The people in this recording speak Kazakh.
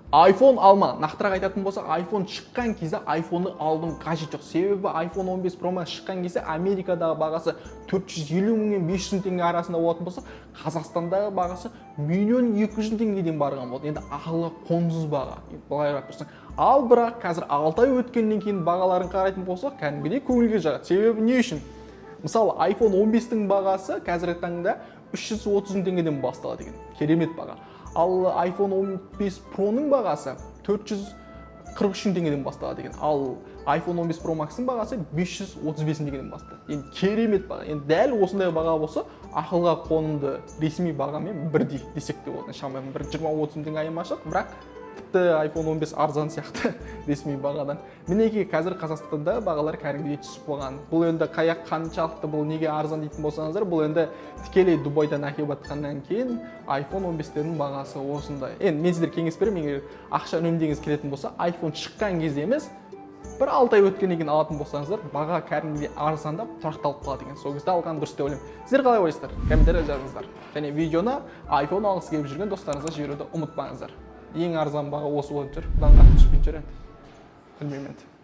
iPhone алма. Нақтырақ айтатын болсақ, iPhone шыққан кезде iPhone'ы алудың қажеті жоқ. Себебі iPhone 15 Pro Max шыққан кезде Америкадағы бағасы 450 мың мен 500 мың теңге арасында болатын болса, Қазақстандағы бағасы 1 200 000 теңгеден барған болды. Енді ақылға қонымсыз баға былай қарап тұрсаң. Ал бірақ қазір 6 ай өткеннен кейін бағаларын қарайтын болсақ, кәдімгідей көңілге жағады. Себебі не үшін? Мысалы, iPhone 15-тің бағасы қазіргі таңда 330 мың теңгеден басталады екен, керемет баға. Ал iPhone 15 Pro-ның бағасы 443 мың теңгеден басталады екен. Ал iPhone 15 Pro Max-ың бағасы 535 мың теңгеден басталады. Енді керемет баға. Енді дәл осындай баға болса, ақылға қонымды ресми бағамен бірдей десек те болады. Шамамен бір 20-30 мың теңге айырмашылық, бірақ тіпті iPhone 15 арзан сияқты ресми бағадан. Мінекей, қазір Қазақстанда бағалар кәдімгідей түсіп қалған. Бұл енді қаяқ қаншалықты, бұл неге арзан дейтін болсаңыздар, бұл енді тікелей Дубайдан әкеліп жатқаннан кейін iPhone 15-тердің бағасы осындай. Енді мен сіздерге кеңес беремін: егер ақша үнемдегіңіз келетін болса, iPhone шыққан кезде емес, бір 6 ай өткеннен кейін алатын болсаңыздар, баға кәдімгідей арзандап, тұрақталып қалады екен. Сол кезде алған дұрыс деп ойлаймын. Сіздер қалай ойлайсыздар? Комментарий жазыңыздар және видеоны iPhone алғысы келіп жүрген достарыңызға жіберуді ұмытпаңыздар. Ең арзан баға осы болатын шығар, бұдан қатты түспейтін шығар енді, білмеймін енді.